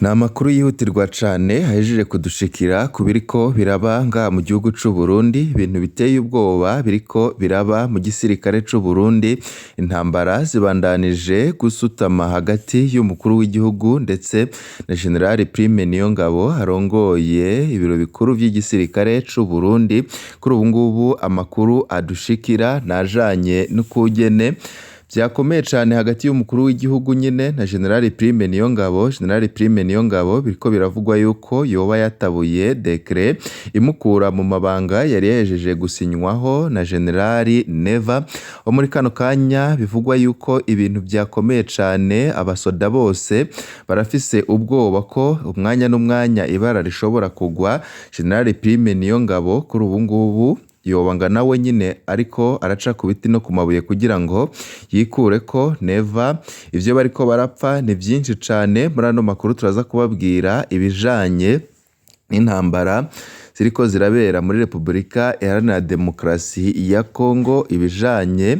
Ni amakuru yihutirwa cane ahejeje kudushikira ku biriko biraba ngaha mu gihugu c'Uburundi, ibintu biteye ubwoba biriko biraba mu gisirikare c'Uburundi, intambara zibandanije gusutama hagati y'umukuru w'igihugu ndetse na General Prime Niyongabo arongoye ibiro bikuru vy'igisirikare c'Uburundi. Kuri ubu ngubu amakuru adushikira najanye n'ukugene vyakomeye cane hagati y'umukuru w'igihugu nyene na General Prime Niyongabo. General Prime Niyongabo biriko biravugwa yuko yoba yatabuye dekret imukura mu mabanga yari yahejeje gusinywaho na General Neva, wo muri kano kanya bivugwa yuko ibintu vyakomeye cane, abasoda bose barafise ubwoba ko umwanya n'umwanya ibara rishobora kugwa. General Prime Niyongabo kuri ubu ngubu yoba nga nawe nyene ariko araca ku biti no ku mabuye kugira ngo yikureko Neva. Ivyo bariko barapfa ni vyinshi cane, muri ano makuru turaza kubabwira ibijanye n'intambara ziriko zirabera muri Repubulika Iharanira Demokarasi ya Kongo, ibijanye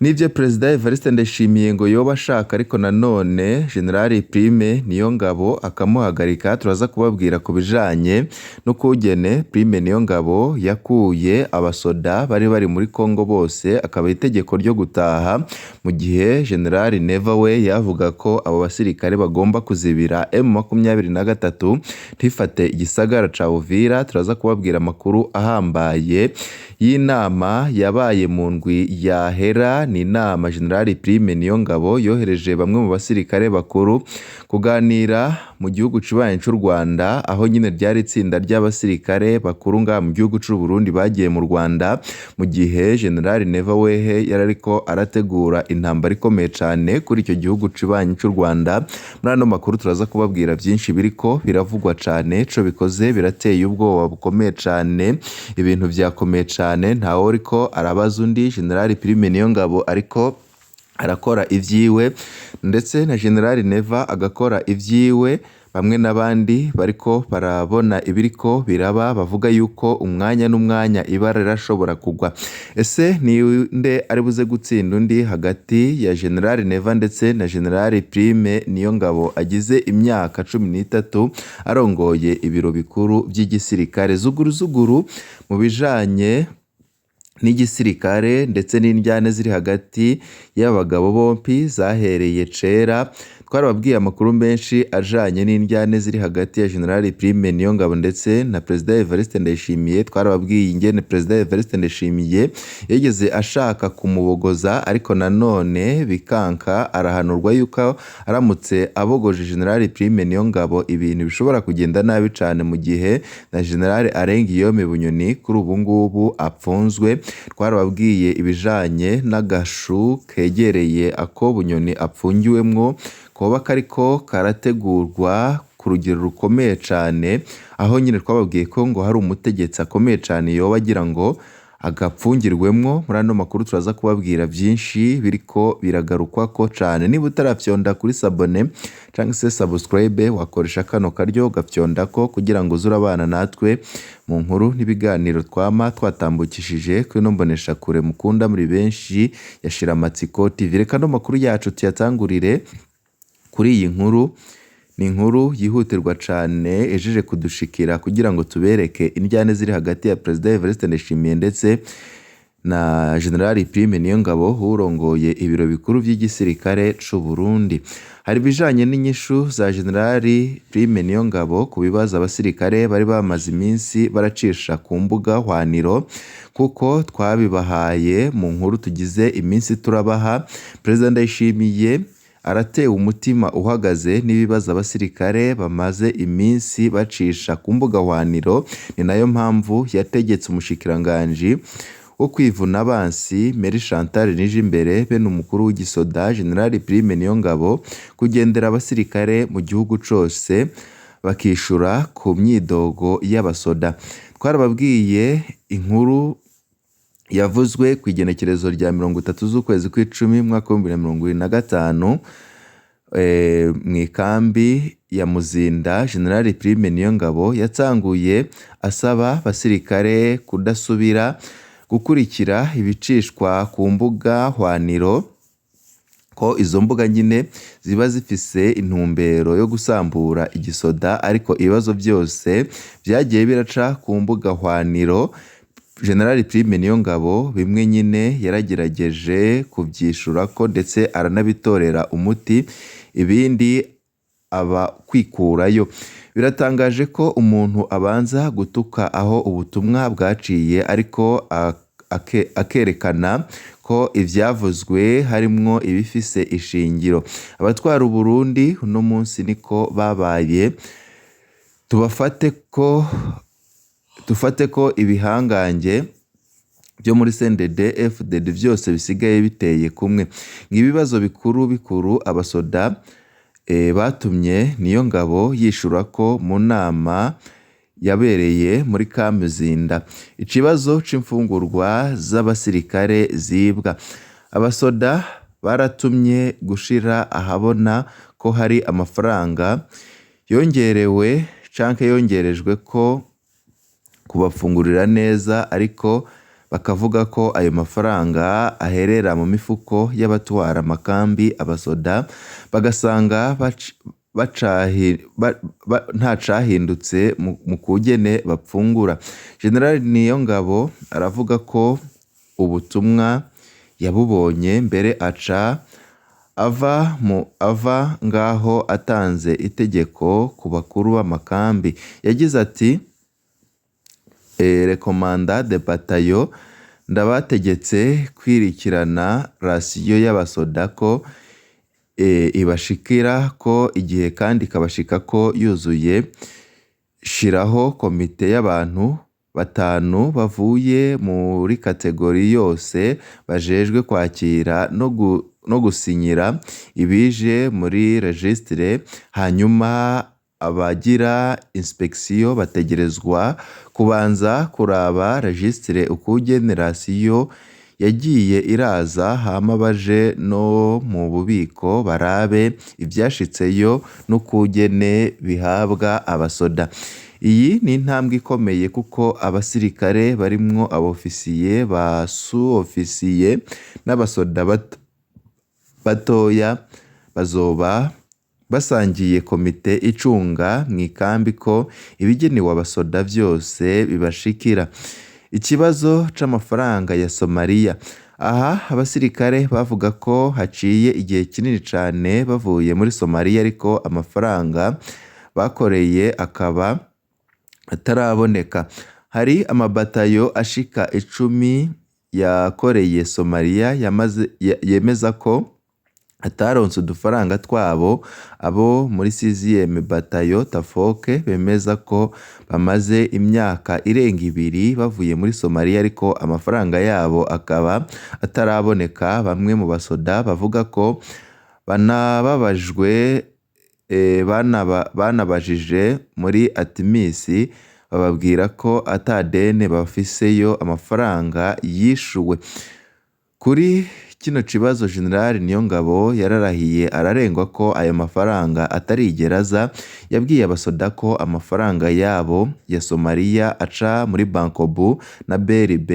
n'ivyo Perezida Evariste Ndayishimiye ngo yoba ashaka ariko nanone General Prime Niyongabo akamuhagarika. Turaza kubabwira ku bijanye n'ukugene Prime Niyongabo yakuye abasoda bari bari muri Kongo bose akaba itegeko ryo gutaha, mu gihe General Neva we yavuga ko abo basirikare bagomba kuzibira M23 ntifate igisagara ca Uvira. Turaza kubabwira amakuru ahambaye y'inama yabaye mu ndwi yahera, ni inama General Prime Niyongabo yohereje bamwe mu basirikare bakuru kuganira mu gihugu cibanyi c'u Rwanda, aho nyine ryari itsinda ry'abasirikare bakuru ngaha mu gihugu c'u Burundi bagiye mu Rwanda, mu gihe General Neva wehe yarariko arategura intambara ikomeye cane kuri ico gihugu cibanyi c'u Rwanda. Muri ano makuru turaza kubabwira vyinshi biriko biravugwa cane, ico bikoze birateye ubwoba bukomeye cane, ibintu vyakomeye cane, ntawe uriko arabaza undi. General Prime Niyongabo ariko arakora ivyiwe ndetse na General Neva agakora ivyiwe, bamwe n'abandi bariko barabona ibiriko biraba bavuga yuko umwanya n'umwanya ibara rirashobora kugwa. Ese ninde ari buze gutsinda undi hagati ya General Neva ndetse na General Prime Niyongabo agize imyaka 13 arongoye ibiro bikuru vy'igisirikare? Zuguru zuguru mu bijanye n'igisirikare ndetse n'indyane ziri hagati y'abagabo bompi zahereye cera. Twarababwiye amakuru menshi ajanye n'indyane ziri hagati ya General Prime Niyongabo ndetse na Perezida Evariste Ndayishimiye. Twarababwiye ingene Perezida Evariste Ndayishimiye yigeze ashaka kumubogoza ariko nanone bikanka, arahanurwa yuko aramutse abogoje General Prime Niyongabo ibintu bishobora kugenda nabi cane, mu gihe na General Alain Guillaume Bunyoni kuri ubu ngubu apfunzwe. Twarababwiye ibijanye n'agashu kegereye ako Bunyoni apfungiwemwo koba kariko karategurwa ku rugero rukomeye cane, aho nyine twababwiye ko ngo hari umutegetsi akomeye cane yoba agira ngo agapfungirwemwo. Muri ano makuru turaza kubabwira vyinshi biriko biragarukwako cane. Niba utarafyonda kuri sabone canke se subscribe, wakoresha kano karyo ugafyondako kugira ngo uze urabana natwe mu nkuru n'ibiganiro twama twatambukishije kuri ino mboneshakure mukunda muri benshi ya Shiramatsiko TV. Reka ano makuru yacu tuyatangurire kuri iyi nkuru. Ni inkuru yihutirwa cane ejeje kudushikira kugira ngo tubereke indyane ziri hagati ya Perezida Evariste Ndayishimiye ndetse na General Prime Niyongabo urongoye ibiro bikuru vy'igisirikare c'u Burundi. Hari ibijanye n'inyishu za General Prime Niyongabo ku bibazo abasirikare bari bamaze iminsi baracisha ku mbuga hwaniro, kuko twabibahaye mu nkuru tugize iminsi turabaha. Perezida Ndayishimiye aratewe umutima uhagaze n'ibibazo abasirikare bamaze iminsi bacisha ku mbuga hwaniro, ni nayo mpamvu yategetse umushikiranganji wo kwivuna abansi Mary Chantal Nijimbere bene umukuru w'igisoda General Prime Niyongabo kugendera abasirikare mu gihugu cose bakishura ku myidogo y'abasoda. Twarababwiye inkuru yavuzwe ku igenekerezo rya 30 z'ukwezi kw'icumi umwaka w'2025 mw'ikambi ya Muzinda. General Prime Niyongabo yatanguye asaba abasirikare kudasubira gukurikira ibicishwa ku mbuga hwaniro. Ko izo mbuga nyine ziba zifise intumbero yo gusambura igisoda, ariko ibibazo byose vyagiye biraca ku mbuga hwaniro. General Prime Niyongabo bimwe nyine yaragerageje kuvyishurako, ndetse aranabitorera umuti, ibindi aba kwikurayo. Biratangaje ko umuntu abanza gutuka aho ubutumwa bwaciye, ariko akerekana ko ivyavuzwe harimwo ibifise ishingiro. Abatwara Uburundi uno munsi niko babaye, tubafate ko dufate ko ibihangange byo muri CNDD FDD vyose bisigaye biteye kumwe. Ibibazo bikuru bikuru abasoda batumye Niyongabo yishura ko mu nama yabereye muri Kamuzinda. Ikibazo c'imfungurwa z'abasirikare zibwa. Abasoda baratumye gushira ahabona ko hari amafaranga yongerewe canke yongerejwe ko kubafungurira neza, ariko bakavuga ko ayo mafaranga aherera mu mifuko y'abatwara amakambi. Abasoda bagasanga nta cahindutse mu kugene bapfungura. General Niyongabo aravuga ko ubutumwa yabubonye mbere, aca ava ngaho atanze itegeko ku bakuru b'amakambi. Yagize ati: "Les commandants de bataillon, ndabategetse kwirikirana ration y'abasoda ko ibashikira ko igihe kandi ikabashikako yuzuye. Shiraho komite y'abantu batanu bavuye muri catégorie yose bajejwe kwakira no gusinyira ibije muri registre. Hanyuma abagira inspection bategerezwa kubanza kuraba registre ukugene ration yagiye iraza, hama baje no mu bubiko barabe ivyashitseyo n'ukugene bihabwa abasoda. Iyi ni intambwe ikomeye, kuko abasirikare barimwo abofisiye, ba sous-officier n'abasoda batoya bazoba basangiye komite icunga mw'ikambi ko ibigenewe abasoda vyose bibashikira. Ikibazo c'amafaranga ya Somalia. Aha abasirikare bavuga ko haciye igihe kinini cane bavuye muri Somalia, ariko amafaranga bakoreye akaba ataraboneka. Hari amabatayo ashika 10 yakoreye Somalia yemeza ko ataronse udufaranga twabo. Abo muri 6e bataillon Tafoke bemeza ko bamaze imyaka irenga 2 bavuye muri Somalia, ariko amafaranga yabo akaba ataraboneka. Bamwe mu basoda bavuga ko banababajwe, banabajije muri ATMIS, bababwira ko ata deni bafiseyo, amafaranga yishuwe. Kuri kino kibazo General Niyongabo yararahiye ararengwa ko ayo mafaranga atarigera aza. Yabwiye abasoda ko amafaranga yabo ya Somalia aca muri Bancobu na BRB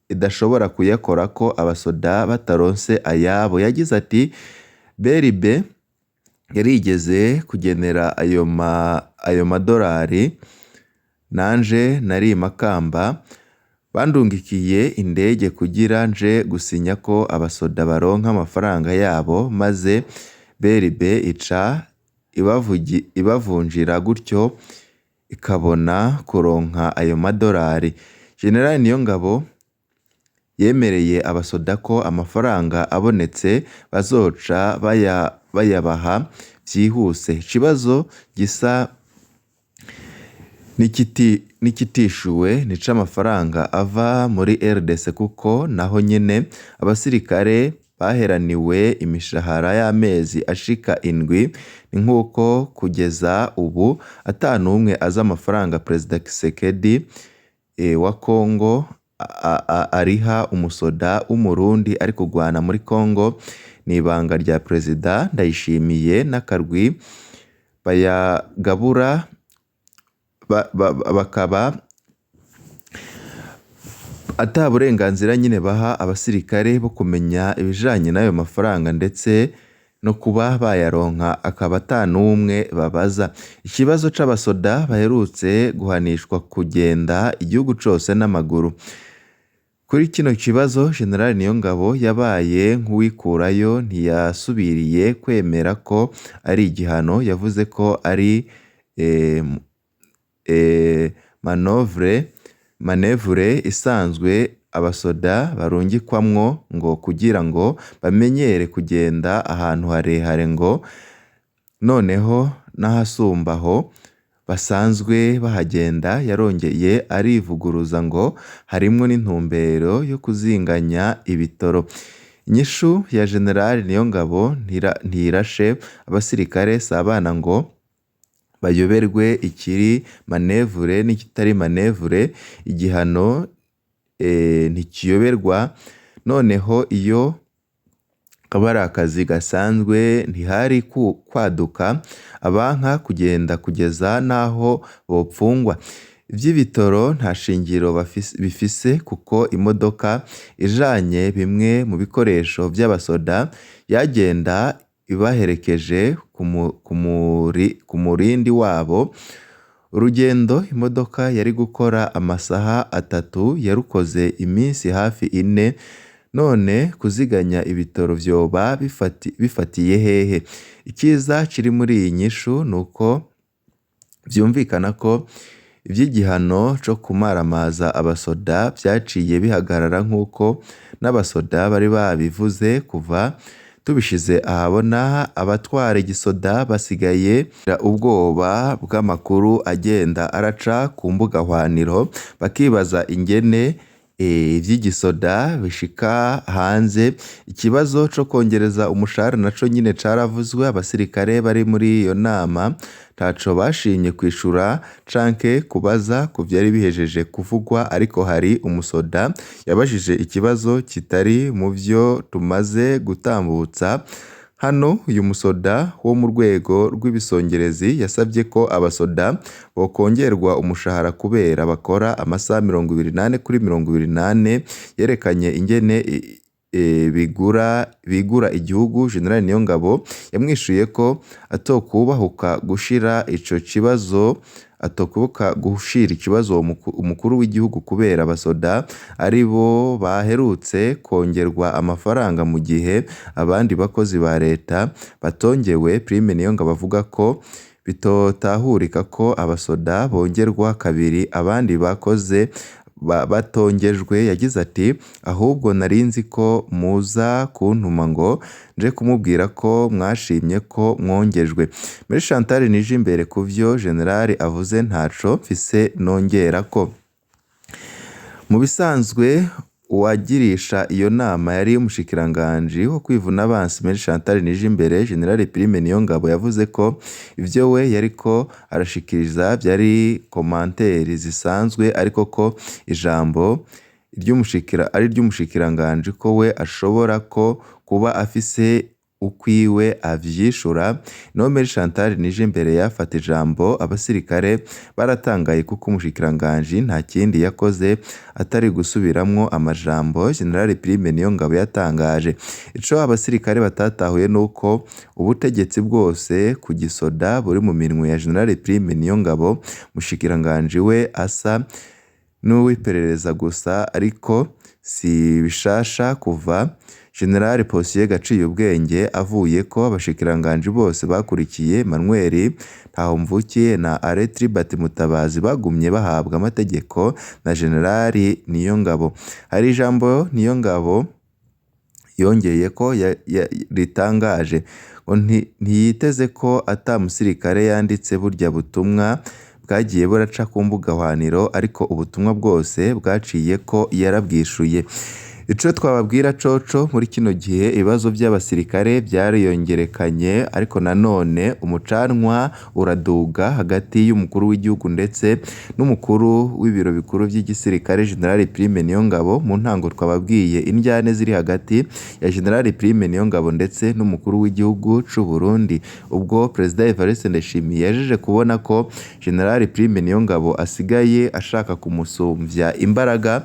idashobora kuyakorako abasoda bataronse ayabo. Yagize ati: "BRB yarigeze kugenera ayo madorari, nanje nari i Makamba, bandungikiye indege kugira nje gusinya ko abasoda baronka amafaranga yabo, maze BRB ica ibavunjira gutyo ikabona kuronka ayo madorari." General Niyongabo yemereye abasoda ko amafaranga abonetse bazoca bayabaha vyihuse. Ikibazo gisa n'ikitishuwe ni c'amafaranga ava muri RDC, kuko naho nyene abasirikare baheraniwe imishahara y'amezi ashika 7. Ni nk'uko kugeza ubu ata n'umwe azi amafaranga Perezida Tshisekedi wa Congo ariha umusoda w'Umurundi ari kugwana muri Congo. Ni ibanga rya Perezida Ndayishimiye n'akarwi bayagabura bakaba Ata burenganzira nyine baha abasirikare bo kumenya ibijanye n'ayo mafaranga ndetse no kuba bayaronka akaba ata n'umwe babaza. Ikibazo c'abasoda baherutse guhanishwa kugenda igihugu cose n'amaguru. Kuri kino kibazo General Niyongabo yabaye nk'uwikurayo, ntiyasubiriye kwemera ko ari igihano, yavuze ko ari manevure isanzwe abasoda barungikwamwo ngo kugira ngo bamenyere kugenda ahantu harehare, ngo noneho n'ahasumba aho basanzwe bahagenda. Yarongeye arivuguruza ngo harimwo n'intumbero yo kuzinganya ibitoro. Inyishu ya General Niyongabo ntirashe abasirikare, si abana ngo bayoberwe ikiri manevure n'ikitari manevure. Igihano ntikiyoberwa, noneho iyo kaba ari akazi gasanzwe ntihari kwaduka abanka kugenda kugeza n'aho bopfungwa. Ivy'ibitoro nta shingiro bifise kuko imodoka ijanye bimwe mu bikoresho vy'abasoda yagenda ibaherekeje ku murindi wabo. Urugendo imodoka yari gukora amasaha 3 yarukoze iminsi hafi 4. None kuziganya ibitoro vyoba bifatiye hehe? Ikiza kiri muri iyi nyishu nuko vyumvikana ko ivy'igihano co kumaramaza abasoda vyaciye bihagarara, nk'uko n'abasoda bari babivuze kuva tubishize ahabona. Abatwara igisoda basigaye ubwoba bw'amakuru agenda araca ku mbuga hwaniro, bakibaza ingene ivy'igisoda bishika hanze. Ikibazo co kongereza umushahara naco nyine caravuzwe. Abasirikare bari muri iyo nama ntaco bashimye kwishura canke kubaza ku vyari bihejeje kuvugwa, ariko hari umusoda yabajije ikibazo kitari mu vyo tumaze gutambutsa hano. Uyu musoda wo mu rwego rw'ibisongerezi yasabye ko abasoda bokongerwa umushahara kubera bakora amasaha 24 kuri 24. Yerekanye ingene bigura igihugu. General Niyongabo yamwishuye ko atokubahuka gushira ico kibazo, atokubuka gushira ikibazo umukuru w'igihugu kubera abasoda ari bo baherutse kongerwa amafaranga mu gihe abandi bakozi ba leta batongewe. Prime Niyongabo avuga ko bitotahurika ko abasoda bongerwa kabiri abandi bakoze batongejwe. Yagize ati: ahubwo narinzi ko muza kuntuma ngo nje kumubwira ko mwashimye ko mwongejwe. Muri Chantal Nijimbere kuvyo General avuze ntaco mfise nongerako. Mu bisanzwe uwagirisha iyo nama yari umushikiranganji wo kwivuna abansi Mary Chantal Nijimbere. General Prime Niyongabo yavuze ko ivyo we yariko arashikiriza vyari komanteri zisanzwe, ariko ko ijambo ari ry'umushikiranganji, ko we ashobora ko kuba afise ukwiwe avyishura. No Mary Chantal Nijimbere yafata ijambo, abasirikare baratangaye kuko umushikiranganji nta kindi yakoze atari gusubiramwo amajambo General Prime Niyongabo yatangaje. Ico abasirikare batatahuye nuko ubutegetsi bwose ku gisoda buri mu minwe ya General Prime Niyongabo. Umushikiranganji we asa n'uwiperereza gusa, ariko si bishasha kuva General Posiye Gaciyubwenge avuye ko abashikiranganji bose bakurikiye Emmanuel Ntahomvukiye na Alain Tribert Mutabazi bagumye bahabwa amategeko na General Niyongabo. Hari ijambo Niyongabo yongeye ko ritangaje ngo ntiyiteze ko ata musirikare yanditse burya butumwa bwagiye buraca ku mbuga hwaniro, ariko ubutumwa bwose bwaciye ko yarabwishuye. Ico twababwira coco muri kino gihe ibibazo by'abasirikare byariyongerekanye, ariko nanone umucanwa uraduga hagati y'umukuru w'igihugu ndetse n'umukuru w'ibiro bikuru by'igisirikare General Prime Niyongabo. Mu ntango twababwiye indyane ziri hagati ya General Prime Niyongabo ndetse n'umukuru w'igihugu c'u Burundi. Ubwo Perezida Evariste Ndayishimiye yajeje kubona ko General Prime Niyongabo asigaye ashaka kumusumvya imbaraga,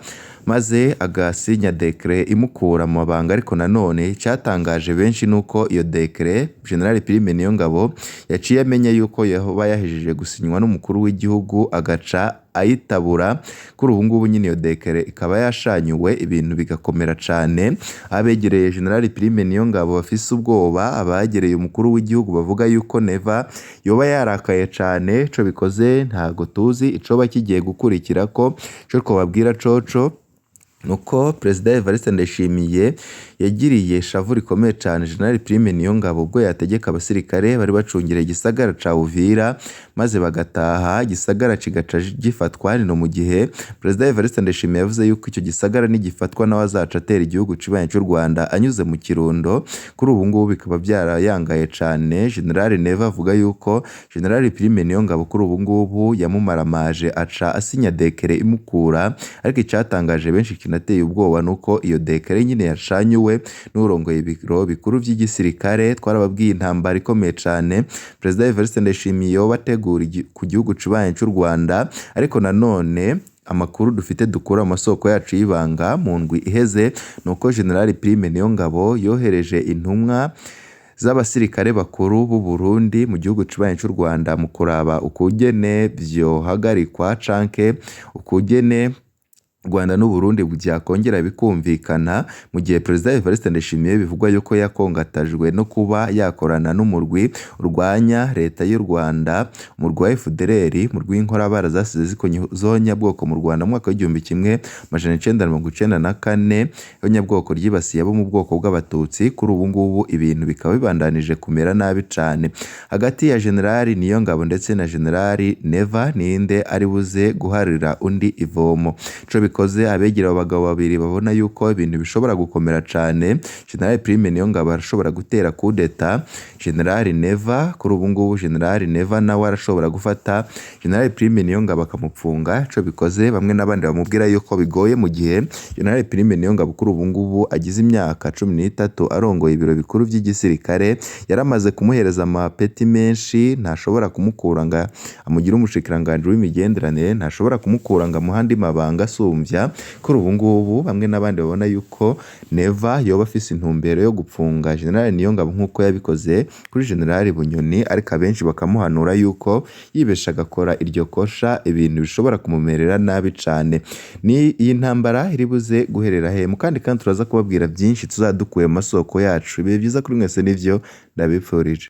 maze agasinya décret imukura mu mabanga. Ariko nanone icyatangaje benshi nuko iyo décret General Prime Niyongabo yaciye amenya yuko yoba yahejeje gusinywa n'umukuru w'igihugu, agaca ayitabura. Kuri ubu ngubu nyine iyo décret ikaba yashanyuwe, ibintu bigakomera cane. Abegereye General Prime Niyongabo bafise ubwoba, abegereye umukuru w'igihugu bavuga yuko Neva yoba yarakaye cane. Ico bikoze ntago tuzi icoba kigiye gukurikira, ko ico twobabwira coco nuko Perezida Evariste Ndayishimiye yagiriye ishavu rikomeye cane General Prime Niyongabo ubwo yategeka abasirikare bari bacungera igisagara ca Uvira, maze bagataha, igisagara kigaca gifatwa. Ni mu gihe Perezida Evariste Ndayishimiye yavuze yuko icyo gisagara nigifatwa nawe azaca atera igihugu kibanyi cy'u Rwanda anyuze mu Kirundo. Kuri ubu ngubu bikaba byarayangaye cane. General Neva avuga yuko General Prime Niyongabo kuri ubu ngubu yamumaramaje, aca asinya décret imukura. Ariko icyatangaje benshi kinateye ubwoba nuko iyo décret nyine yashanyuwe n'urongoye ibiro bikuru by'igisirikare. Twarababwiye intambara ikomeye cane Perezida Evariste Ndayishimiye yoba ategura ku gihugu kibanyi cy'u Rwanda. Ariko nanone amakuru dufite dukura mu masoko yacu y'ibanga mu ndwi iheze nuko General Prime Niyongabo yohereje intumwa z'abasirikare bakuru b'u Burundi mu gihugu kibanyi cy'u Rwanda mu kuraba ukugene vyohagarikwa canke ukugene Rwanda n'u Burundi byakongera bikumvikana, mu gihe Perezida Evariste Ndayishimiye bivugwa yuko yakongatajwe no kuba yakorana n'umurwi urwanya leta y'u Rwanda, umurwi wa FDLR, umurwi w'inkorabara zasize zonyabwoko mu Rwanda mu mwaka w'1994, ihonyabwoko ryibasiye abo mu bwoko bw'Abatutsi. Kuri ubu ngubu ibintu bikaba bibandanije kumera nabi cane hagati ya General Niyongabo ndetse na General Neva. Ninde ari buze guharira undi ivomo? Ico bikoze, abegera abo bagabo babiri babona yuko ibintu bishobora gukomera cane. General Prime Niyongabo arashobora gutera coup d'état General Neva. Kuri ubu ngubu General Neva nawe arashobora gufata General Prime Niyongabo akamupfunga. Ico bikoze, bamwe n'abandi bamubwira yuko bigoye, mu gihe General Prime Niyongabo kuri ubu ngubu agize imyaka 13 arongoye ibiro bikuru by'igisirikare, yaramaze kumuhereza amapeti menshi. Ntashobora kumukura ngo amugire umushikiranganji w'imigenderanire, ntashobora kumukura ngo amuhe andi mabanga asumbya. Kuri ubu ngubu bamwe n'abandi babona yuko Neva yoba afise intumbero yo gupfunga General Niyongabo nk'uko yabikoze kuri General Bunyoni, ariko abenshi bakamuhanura yuko yibesha agakora iryo kosha ibintu bishobora kumumerera nabi cane. Ni iyi ntambara iri buze guherera he? Mu kandi kandi turaza kubabwira byinshi tuzadukuye mu masoko yacu. Ibihe byiza kuri mwese, nivyo ndabipfurije.